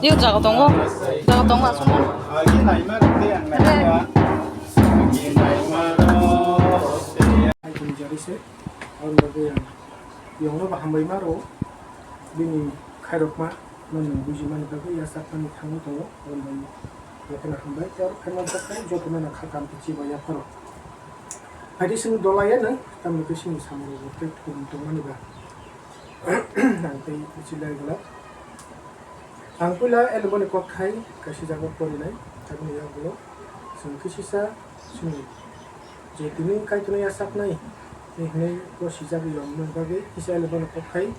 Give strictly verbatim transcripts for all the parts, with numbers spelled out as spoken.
Tei jaga tongo, jaga tongo aswk. Hai tong jari se, aboni bagwi ang yongno bo hambai ma rwo, bini khairokma no nwng bujimani bagwi yachakmani thangwi tongo, aboni bagwi jotono hambai, tei oro phaima bwkhai jotono no kha kam tei chiba yapharo. Hai tei chwng dolai ya nwng, tamni khe chini samung rok tei thum tongmani ba. Ang tei bichilai glak. Ang puila elboni kokthai kaisa jaga porinai, aboni yagulo chwng kisisa chini je tini Kaitorno yachaknai hinwi bo sijak yongmani bagwi kisa elboni kokthai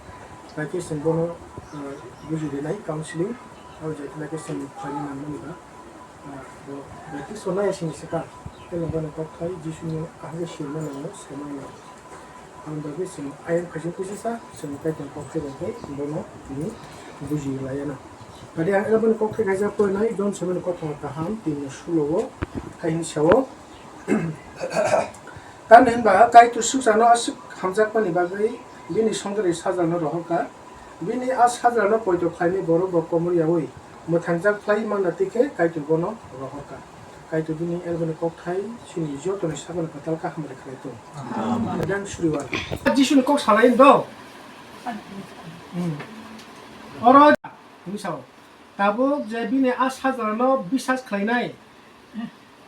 bai khe chwng bono, ah, buji rinai counseling, abo je tini khe chwng phaini nangmani ba. Ah, bo baptizo nai sini sika, tei longkha ni kokthai Jisu ni kaham khe sirma nango, sirma nango. Ang bagwi chwng ayang khaisa khuisa sa, chwng Kaitor kok se rwngkhe bono tini buji laiya na. Tadi ang elaboni kokthai khaisa porinai, John seven ni kothoma kaham, tini sulo o, hai hini sao. Tamni hinba Kaitor swngcharno aswk hamjakmani bagwi bini songchari sajlano rohorkha. Bini a sajlano poito khlainai borok bo komor yaui mwthangjak khlai manna tei khe Kaitor bono rohorkha. Kaitor bini elboni kokthai chini jotoni sakno kwtal kha hamari khlai tong. Amen. Yang suriwar. Jisuni kok salai do. Hmm. Oro hwnwi sao. Tabuk je bini a sajlano bisas khlainai,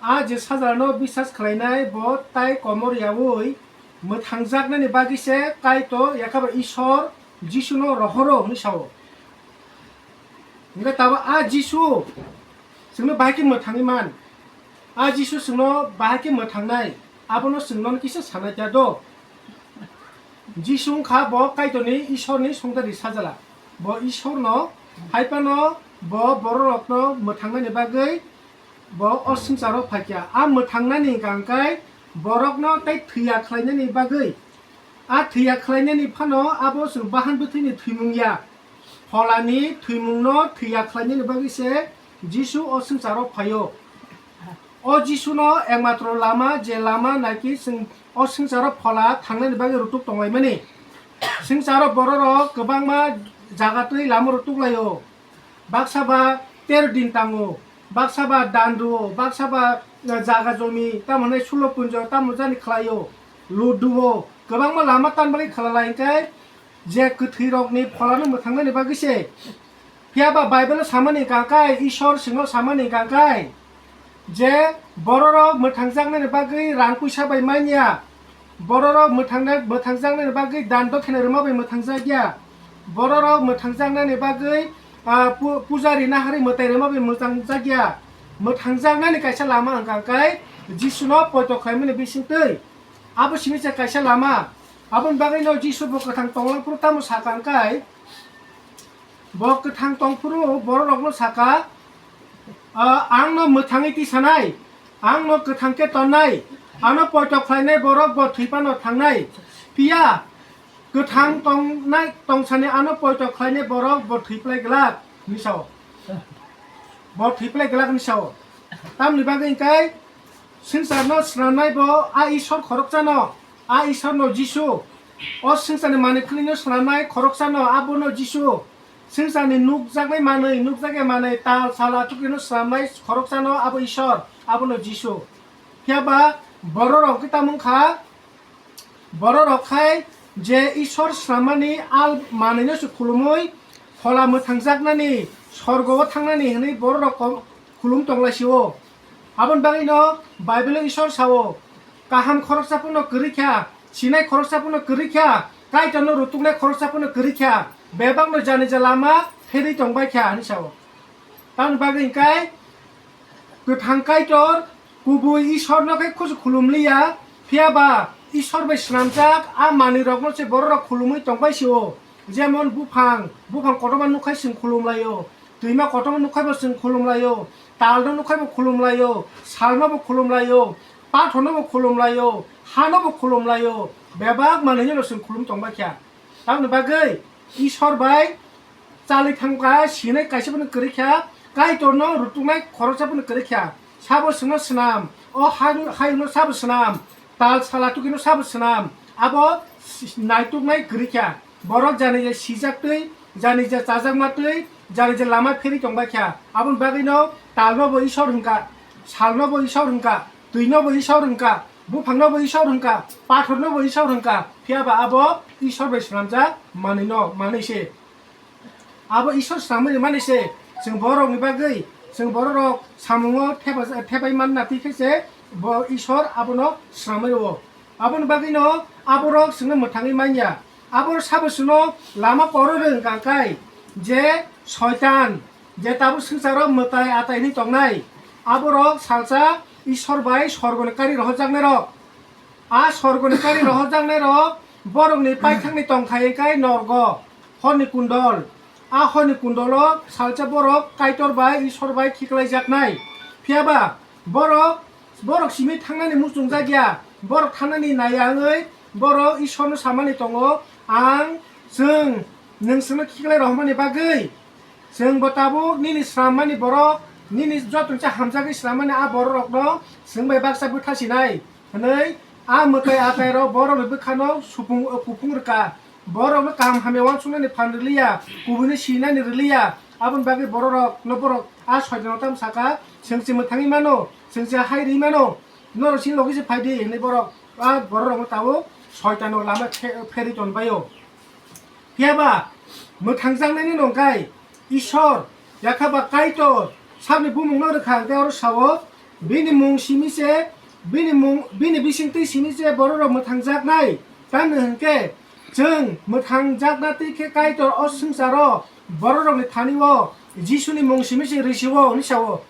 a je sajlano bisas khlainai bo tai komor yaui mwthangjaknani bagwi se Kaitor, yakhaba Isor Jisuno rohoro hwnwi sao. Hwnkhe tabuk a Jisu chwngno bahai khe mwthangwi man? A Jisu chwngno bahai khe mwthangnai, abono chwng nono kisa sanai kha do. Jisu wngkha bo Kaitorni, Isorni songchari sajla. Bo Isorno, hai phano bo bororokno mwthangnani bagwi bo o swngcharo phaikha. A mwthangnani hwnkha hwnkhe borokno tei thwiya khlainani bagwi. A thwiya khlainani phano abo chwng bahan bwthwini thwimung ya. Pholani thwimungno thwiya khlainani bagwi se Jisu o swngcharo phaio. O Jisuno ekmatro lama, je lama naikhe chwng o swngcharo phola thangnani bagwi rutuk tonglaimani. Swngcharo bororok kwbangma jaga twi lama rutuk laio. Baksa ba tero din tango, baksa ba dan rwo, baksa ba, eh, jaga jomi, tamo hwnwi sulo punjo, tamo jani khlaio, lut rwo, kwbangma lama tan bagwi khlai lai hwnkhe je kwthwirokni pholano mwthangnani bagwi se. Phiya ba Bible-o samani hwnkha khe, Isor singno samani hwnkha khe, je bororok mwthangjaknani bagwi rang puisa bai man ya, bororok mwthangna-, mwthangjaknani bagwi dan dokhina rwma bai mwthangjak ya, bororok mwthangjaknani bagwi, ah, pu-, pujari nahari mwtai rwma bai mwthangjak ya. Mwthangjaknani kaisa lama hwnkha khe Jisuno poito khlaimani bisingtwi. Abo simi se kaisa lama. Aboni bagwino Jisu bo kwthang tonglang phuru tamo sakha hwnkhe, bo kwthang tong phuru bororokno sakha, "Ah, angno mwthangwi tisanai, angno kwthang khe tonnai, ano poito khlainai borok bo thwi phano thangnai. Phiya kwthang tongnai, tongsani ano poito khlainai borok bo thwi phlai glak," hwnwi sao. Bo thwi phlai glak hwnwi sao. Tamni bagwi hwnkhe swngcharno swnamnai bo a Isor khoroksano, a Isorno Jisu. O swngcharni manwi khwlwino swnamnai khoroksano, abono Jisu. Swngcharni nukjaknai manwi, nukjakya manwi, tal, sal, atukino swnamnai khoroksano, abo Isor, abono Jisu. Phiya ba bororok khe tamo wngkha, bororok khai je Isor swnamani al manwino se khulumwi, phola mwthangjaknani, sorgo-o thangnani hwnwi bororok kom-, khulum tonglaisio. Aboni bagwino Bible-o Isor sao, "Kaham khoroksa phano kwrwi kha, sinai khoroksa phano kwrwi kha, Kaitorno rutuknai khoroksa phano kwrwi kha, bebakno janija lama pherwi tongbai kha," hwnwi sao. Tamoni bagwi hwnkhe kwthang Kaitor kubui Isorno khe khusu khulum liya, phiya ba Isor bai swnamjak a manwirokno se bororok khulumwi tongbai sio. Jemon buphang, buphang kotorma nukhai chwng khulum laio, twima kotorma nukhai bo chwng khulum laio, talno nukhai bo khulum laio, salno bo khulum laio, pathorno bo khulum laio, hano bo khulum laio, bebak manwino chwng khulum tongbai kha. Tamoni bagwi Isor bai chali thangkha, sinai kaisa phano kwrwi kha, Kaitorno rutuknai khoroksa phano kwrwi kha. Sabo chwngno swnam, o ha-, hayungno sabo swnam, tal sal atukino sabo swnam, abo s-, naituknai kwrwi kha. Borok janija sijaktwi, janija chajakmatwi, Jani je lama pheri tongbai kha, aboni bagwino talno bo Isor hwnkha, salno bo Isor hwnkha, twino bo Isor hwnkha, buphangno bo Isor hwnkha, pathorno bo Isor hwnkha, phiya ba abo Isor bai swnamjak manwino manwi se. Abo Isor swnamwi rwmani se, chwng borokni bagwi, chwng bororok samungo thepa-, thepai manna twi khe se bo Isor abono swnamwi rwo. Aboni bagwino aborok chwngno mwthangwi man ya. Aboro sabo chwngno lama koro rwng kha khe je Soitan, je tabuk swngcharo mwtai atai hwnwi tongnai, aborok salsa Isor bai sorgoni kari rohorjaknairok. A sorgoni kari rohorjaknairok borokni paithakni tongthai wngkha norgo, horni kundol. A horni kundolo salsa borok Kaitor bai Isor bai khiklaijaknai. Phiya ba borok, borok simi thangnani muchungjak ya, borok thangnani nai ya wngwi borok Isorno samani tongo, "Ang, chwng, nwng chwngno khiklai rohormani bagwi, chwng bo tabuk nini swrammani borok, nini joto hamjagwi swrammani a bororokno chwng bai baksa bwtha sinai," hwnwi a mwtai atairok borokni bwkhano supung, kupung rwkha. Borokno kaham hamya uansuknani phan rwliya, kubuino sinani rwliya. Aboni bagwi bororokno borok a Soitano tamo sakha, "Chwng se mwthangwi mano, chwng se hai rwi mano, norok chini logi se phai di," hwnwi borok a bororokno tabuk Soitano lama phe-, pherwi tonbaio. Phiya ba mwthangjaknaini nongkhai Isor, yakha ba Kaitor, sabni bumungno rwkha hwnkhe oro sao, bini mung simi se, bini mung, bini bisingtwi simi se bororok mwthangjaknai. Tamni hwnkhe chwng mwthangjakna twi khe Kaitor o swngcharo bororokni thani-o Jisuni mung simi se rwsio hwnwi sao.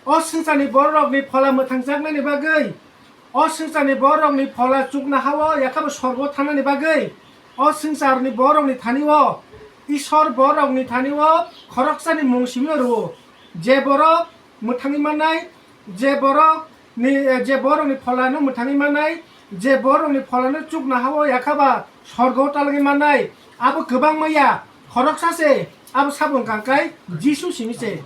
O swngcharni bororokni phola mwthangjaknani bagwi, o swngcharni bororokni phola chuknoha-o yakhabo sorgo thangnani bagwi, o swngcharni bororokni thani-o Isor bororokni thani-o khoroksani mung simi rwo. Je borok mwthangwi mannai, je borok ni, je borokni pholano mwthangwi mannai, je borokni pholano chuknoha-o yakhaba sorgo talgwi mannai, abo kwbangma ya, khoroksa se, abo sabo wngkha khe Jisu simi se.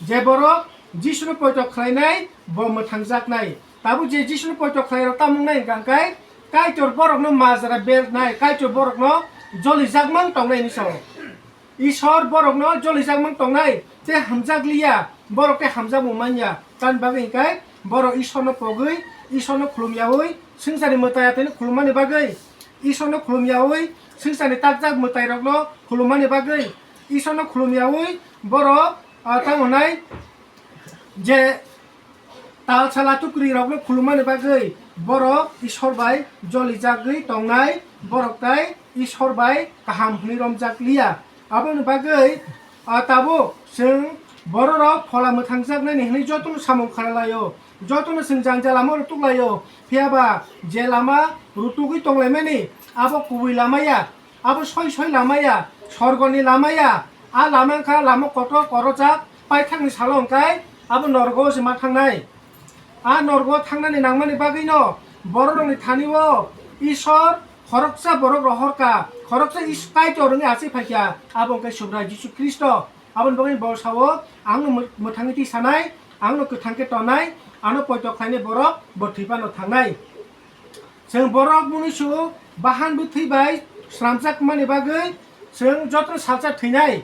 Je borok Jisuno poito khlainai, bo mwthangjaknai. Tabuk je Jisuno poito khlairok tamo wngnai hwnkha khe, Kaitor borokno majra bernai, Kaitor borokno jolijakmang tongnai hinwi sao. Isor borokno jolijakmang tongnai, tei hamjakliya, borok tei hamjakmung manya. Tamni bagwi hwnkhe borok Isorno pogwi, Isorno khulumyaui, swngcharni mwtai ataino khulummani bagwi, Isorno khulumyaui, swngcharni takjak mwtairokno khulummani bagwi, Isorno khulumyaui, borok, ah, tamo hwnai je tal sala tukri rokno khulumani bagwi borok Isor bai jolijagwi tongnai, borok tai Isor bai kaham hwnwi romjak liya. Aboni bagwi, ah, tabuk chwng bororok phola mwthangjaknani hwnwi jotono samung khlai laio, jotono chwng jang jang lama rwtuk laio. Phiya ba je lama rwtugwi tonglaimani abo kubui lama ya. Abo soi soi lama ya, sorgoni lama ya. A lama wngkha lama kotor korojak, paithakni salo hwnkhe abo norgo se ma thangnai. A norgo thangnani nangmani bagwino bororokni thani-o Isor khoroksa borok rohorkha, khoroksa Is-, Kaitor wngwi achai phaikha, abo wngkha Subrai Jisu Khristo. Aboni bagwi bo sao, "Angno mw-, mwthangwi twi sanai, angno kwthang khe tonai, ano poito khlainai borok bo thwi phano thangnai." Chwng borok mwnwi su bahan bwthwi bai swnamjakmani bagwi chwng jotono salsa thwinai.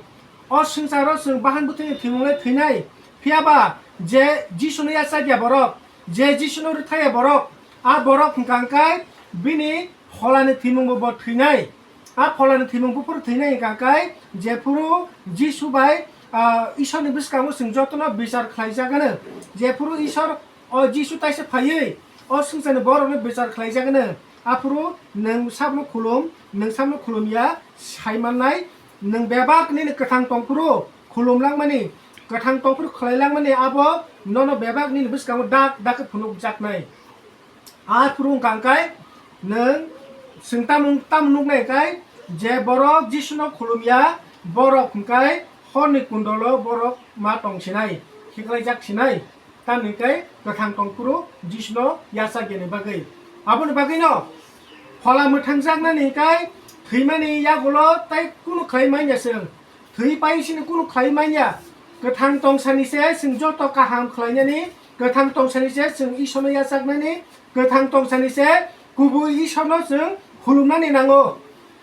O swngcharo chwng bahan bwthwini thwimunglai thwinai. Phiya ba je Jisuno yachak ya borok, je Jisuno rwtha ya borok, a borok hwnkha hwnkhe bini pholani thwimungbo bo thwinai. A pholani thwimung buphuru thwinai hwnkha khe, jephuru Jisu bai, ah, Isorni bwskango chwng jotono bichar khlaijak hwno. Jephuru Isor o Jisu taisa phaiwi o swngcharni borokno bichar khlaijak hwno. Aphuru nwng sabno khulum, nwng sabno khulum ya, sai mannai, nwng bebak nini kwthang tongphuru khulum langmani, kwthang tongphuru khlai langmani abo nono bebak nini bwskango dak dak khe phunukjaknai. Aphuru wngkha hwnkhe nwng chwng tamo, tamo nuknai hwnkhe je borok Jisuno khulum ya, borok hwnkhe horni kundolo borok ma tong sinai, khiklaijak sinai, tamni hwnkhe kwthang tongphuru Jisuno yachak yani bagwi. Aboni bagwino phola mwthangjaknani hwnkhe thwimani yagulo tei kunu khlai manya chwng. Thwi pai sini kunu khlai manya. Kwthang tongsani se chwng joto kaham khlainani, kwthang tongsani se chwng Isorno yachaknani, kwthang tongsani se kubui Isorno chwng khulumnani nango.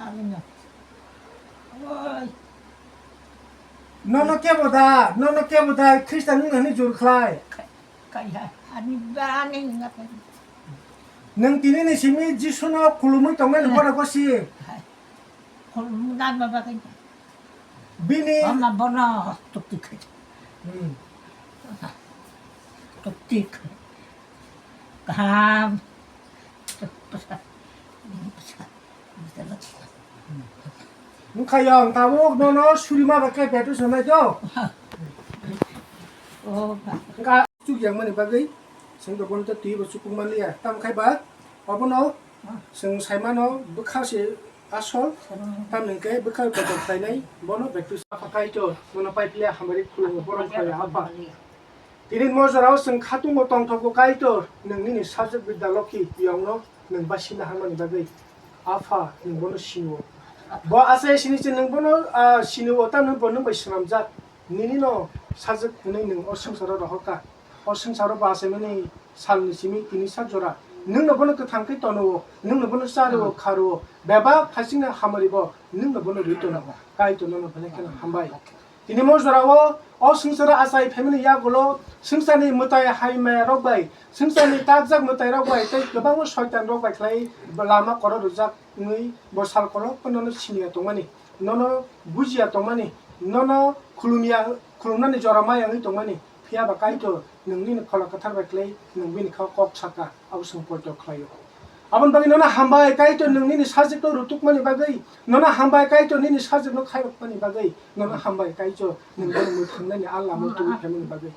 Ani no. Oi. Nono kebo da, nono kebo da, Khristan wng hwnwi jur khlai. Kaiha, ani bani nga kaiha. Nwng tini ni simi Jisu no khulumwi tongnai ni gora gosi. Hai. Khulumna baba kaiha. Bini. Mama bono tukti kaiha. Hmm. Tukti kaiha. Kaham. Wngkha yong tabuk nono suri ma ba khe petu sanai to. Oh, ba. Wngkha chuk yang mani bagwi. Seng to bono to twi bo chukung man liya. Tam khai ba obono seng sai mano bwkha se asol. Tam hwnkhe bwkha kotor khlainai bono petu sa. Apa kai to nono pai piliya hamari khulungo borom khai apa. Tini mo jorao chwng khatungo tongthogo Kaitor, nwng nini sajwk bidda Lokhi yongno nwng basina hangmani bagwi. Apha, nwng bono sinio. Bo asai sini se nwng bono, ah, sinio, tamni bo nwng bai swnamjak. Nini no sajwk hwnwi nwng o swngcharo rohorkha. O swngcharo bo achaimani salni simi tini sak jora. Nwng no bono kwthang khe tono, nwng no bono charo, kharo. Bebak phasingni hamari bo nwng no bono rwi tono. Kaitor nono belai kheno hambai. Tini mo jorao o swngcharo achai phaimani yagulo swngcharni mwtai hai maya rok bai, swngcharni takjak mwtai rok bai tei kwbangma soitan rok bai khlai lama koro rwjak wngwi bo sal kolok phano nono siniya tongmani, nono bujiya tongmani, nono khulumya, khulumnani jora maya wngwi tongmani. Phiya ba Kaitor nwng nini Phola Kwthar bai khlai nwng bini kha kok saka. Abo chwng poito khlaio. Aboni bagwi nono hambai Kaitor nwng nini sajwkno rutukmani bagwi, nono hambai Kaitor nini sajwkno khairokmani bagwi, nono hambai Kaitor nwng bono mwthangnani a lama tubui phaimani bagwi.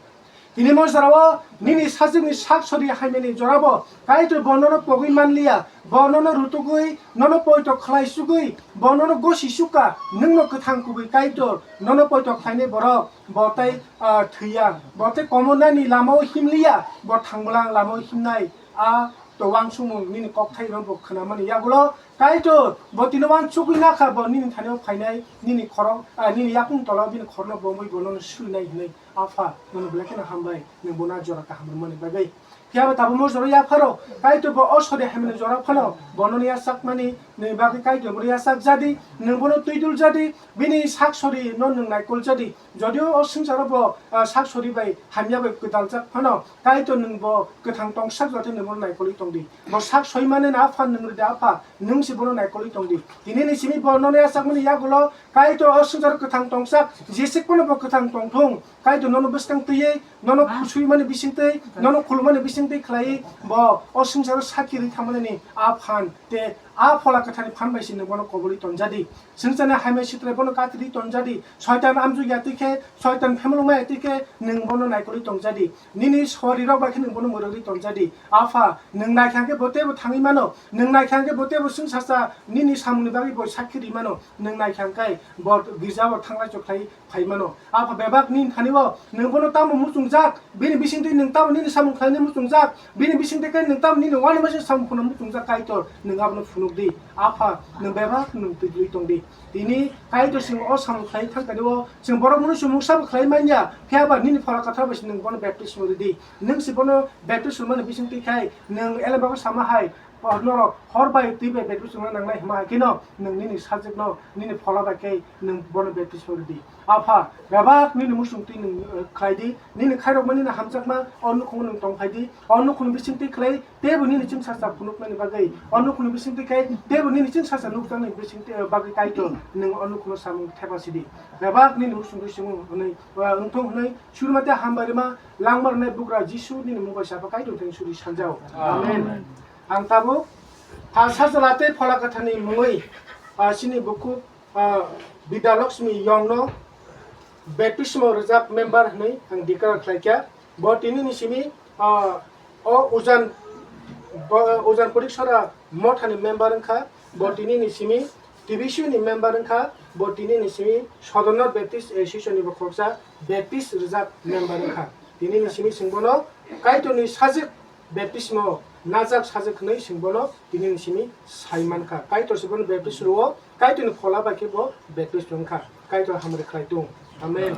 Tini mo jorao nini sajwkni sak sori haimani jorabo Kaitor bo nono pogwi manliya, bo nono rutugwi, nono poito khlai sugwi, bo nono gosi sukha, nwngno kwthang kubui Kaitor, nono poito khlainai borok, bo tei, ah, thwiya, bo tei komornani lamao himliya, bo thangmwlang lamao himnai. A to uansukmung nini kokthairokbo khwnamani yagulo, Kaitor, bo tini uansugwi nakha, bo nini thani-o phainai, nini khorok, ah, nini yakung tolao bini khorokno bomwi bo nono surinai hinwi, Apha, nono belai kheno hambai, nwng bono a jora kaham rwmani bagwi. Phiya bo tabukmo jora yapharo, Kaitor bo o sori hamyani jora phano, bo nono yachakmani, nini bagwi Kaitor bono yachak jadi, nwng bono twidul jadi, bini sak sori no nwng naikol jadi. Jodio o swngcharo bo, ah, sak sori bai hamya bai kwtal jak phano, Kaitor nwng bo kwthang tongsak jora tei nwng bono naikolwi tongdi. Bo sak soi mane na Apha nwng rwdi Apha, nwng se bono naikolwi tongdi. Tini ni simi bo nono yachakmani yagulo, Kaitor o swngcharo kwthang tongsak, jesik phano bo kwthang tongthung. Kaitor nono bwskang twiwi, nono khusui mani bising twi, nono khulumani bising twi khlaiwi, bo o swngcharo sakhi rwi thangmani a phan tei A Phola Kwtharni phan bai se nwng bono kobolwi tonjadi. Swngcharni hamya sitra bono katirwi tonjadi. Soitan amjukya twi khe, Soitan phemlokma ya twi khe, nwng bono naikolwi tongjadi. Nini sorirok bai khe nwng bono mwrwgwi tongjadi. Apha, nwng naikha khe bo teibo thangwi mano. Nwng naikha khe bo teibo swngcharsa nini samungni bagwi bo sakhi rwi mano. Nwng naikha khe bo girja bo thanglai chokhlai phai mano. Apha bebak nini thani o nwng bono tamo muchungjak, bini bisingtwi nwng tamo nini samung khlaina muchungjak, bini bisingtwi khe nwng tamo nini uanama se samung khuna muchungjak Kaitor, nwng abono phunuk di. Apha, nwng bebak nwng twijlwi tong di. Tini Kaitor chwng o samung khlai thang tani o chwng borok mwnwi chwng mungsa bo khlai manya, phiya ba nini Phola Kwthar bai se nwng bono baptism rw di. Nwng se bono baptism rwmani bisingtwi khai nwng elembakbo sama hai, Hor norok hor bai twi bai baptism rwna nangnai hwnma hai kheno nwng nini sajwkno nini phola bai khe nwng bono baptism rw di. Apha, bebak nini muchung twi nwng, eh, khlai di, nini khairokma nini hamjakma o nukhungo nwng tong phai di, o nukhungni bisingtwi khlai teibo nini chwngsacha phunuknani bagwi, o nukhungni bisingtwi khe teibo nini chwngsacha nukjaknai bisingtwi, eh, bagwi Kaitor nwng o nukhungno samung thepa si di. Bebak nini muchung twi swngo hwnwi, eh, wngthung hwnwi surima tei hambai rwma langma rwnai bugra Jisu nini mung bai sapa Kaitor thani suri sanjao. Amen. Amen. Ang tabuk, ah, Sajla tei Phola Kwtharni mungwi, ah, chini bukhuk, ah, Bidya Lakshmi Yongno baptismo rwjak member hwnwi ang declare khlaikha. Bo tinini simi, ah, o Ujan, bo, Ujan Poriksora mothani member wngkha. Bo tinini simi T B C ni member wngkha. Bo tinini simi Sodorno Baptist Association ni bo khoroksa Baptist rwjak member wngkha. Tinini simi chwng bono Kaitorni sajwk baptismo najak sajwk hwnwi chwng bono tinini simi sai mankha. Kaitor se bono baptist rwo, Kaitorni phola bai khe bo baptist wngkha. Kaitor hamari khlai tung. Amen.